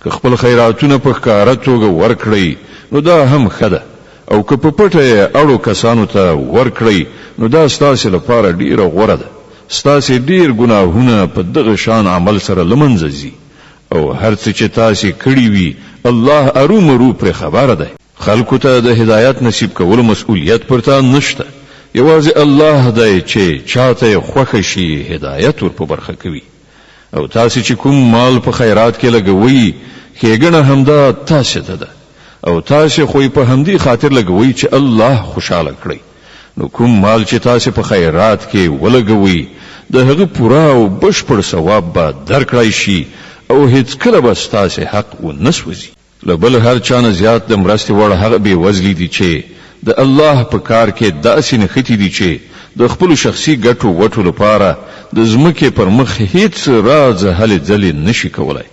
که خپل خیراتونه په ښکاره توګه ورکړئ نو دا هم ښه ده او که په پټه یې اړو کسانو ته ورکړئ نو دا ستاسې لپاره ډیره غوره ده، ستاسې ډیر ګناهونه په دغه شان عمل سره له منځه ځي او هر څه چې تاسې کړي وي الله ارومرو پرې خبر دی. خلکو ته د هدایت نصیب کولو مسؤلیت پر تا نشته، یوازې الله دی چې چاته یې خوښه شي هدایت ور په برخه کوي. او تاسې چې کوم مال په خیرات کې لګوئ ښېګڼه همدا تاسې ته ده او تاسې خو یې په همدې خاطر لګوئ چې الله خوشحاله کړئ، نو کوم مال چې تاسې په خیرات کې ولګوئ د هغه پوره او بشپړ ثواب به درکړای شي او هېڅکله به ستاسې حق ونه سوځي. له بل هر چا نه زیات د مرستې وړ هغه بې وزلي دي چې د الله په کار کې داسې نښتي دي چې د خپلو شخصي ګټو وټو لپاره د ځمکې پر مخ هیڅ راز هلې ځلې نه شي کولای.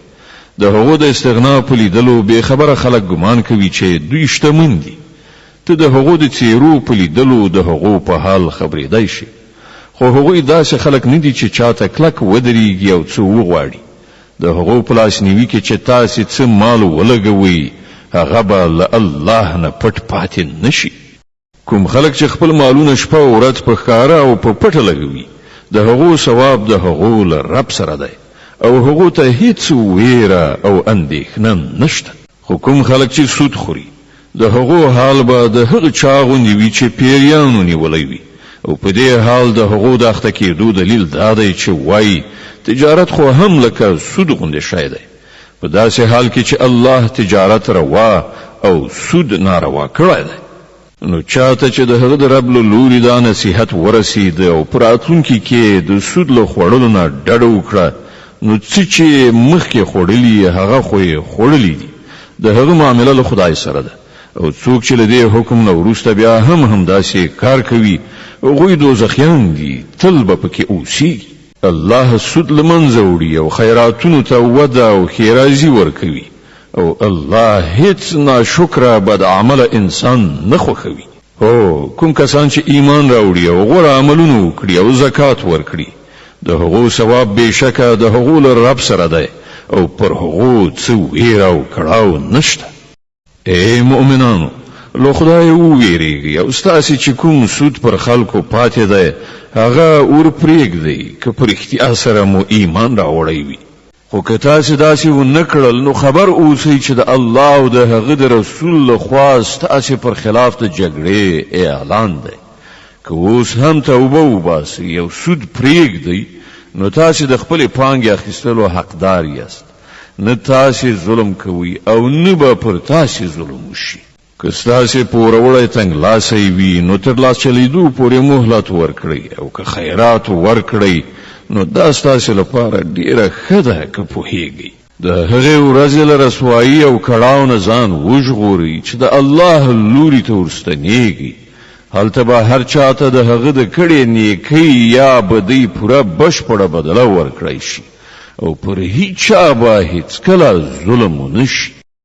د هغو د استغنا په لیدلو بې خبره خلک ګمان کوي چې دوی شتمن دي. ته د هغو د څېرو په لیدلو د هغو په حال خبرېدای شې. خو هغوی داسې خلک نه دي چې چاته کلک ودرېږي او څه وغواړي. د هغو په لاسنیوي کې چې تاسې څه مال ولګوئ هغه به له الله نه پټ پاتې نه شي. کوم خلک چې خپل مالونه شپه او ورځ په ښکاره او په پټه لګوي د هغو ثواب د هغو له رب سره دی او هغو ته هیڅ ویره او اندېښنه نشته. خو کوم خلک چې سود خوري د هغو حال به د هغه چا غوندې وي چې پیریانو نیولی وي او په دې حال د هغو د اخته کېدو دلیل دا دی چې وایي تجارت خو هم لکه سود غوندې شی دی، په داسې حال کې چې الله تجارت روا او سود ناروا کړی دی. نو چاته چې د هغه د رب له لوري دا نصیحت ورسید او په راتلونکي کې د سود له خوړلو نه ډډه وکړه، نو څه چې یې مخکې خوړلي هغه خو یې خوړلي دي، د هغه معامله له خدای سره ده او څوک چې له دې حکم نه وروسته بیا هم همداسې کار کوي، هغوی دوزخیان دي، تل به پکې اوسیږي. الله سود له منځه وړي او خیراتونو ته وده او ښېرازي ورکوي او الله هېڅ ناشکره بدعمله انسان نه خوښوي. هو، کوم کسان چې ایمان راوړي او غوره عملونه وکړي او زکات ورکړي، د هغو ثواب بېشکه د هغو له رب سره دی او پر هغو څه وېره او کړاو نشته. ای مؤمنانو! له خدایه ووېرېږئ او ستاسې چې کوم سود پر خلکو پاتې دی هغه ور پرېږدئ، که په رښتیا سره مو ایمان راوړی وي. خو که تاسې داسې ونه کړل نو خبر اوسئ چې د الله او د هغه د رسول له خوا ستاسې پر خلاف د جګړې اعلان دی. که اوس هم توبه وباسئ او سود پرېږدئ نو تاسې د خپلې پانګې اخیستلو حقدار یاست. نه تاسې ظلم کوئ او نه به پر تاسې ظلم وشي. که ستاسې پوروړی تنګ لاسی وي نو تر لاس چلېدو پورې مهلت ورکړئ او که خیرات ورکړئ نو دا ستاسې لپاره ډېره ښه ده که پوهېږئ. د هغې ورځې له رسوايي او کړاو نه ځان وژغورئ چې د الله لوري ته ورستنېږئ، هلته به هر چا ته د هغه د کړې نېکۍ یا بدۍ پوره بشپړه بدله ورکړای شي. او پر هیچا به هیڅکله ظلم ونه شي.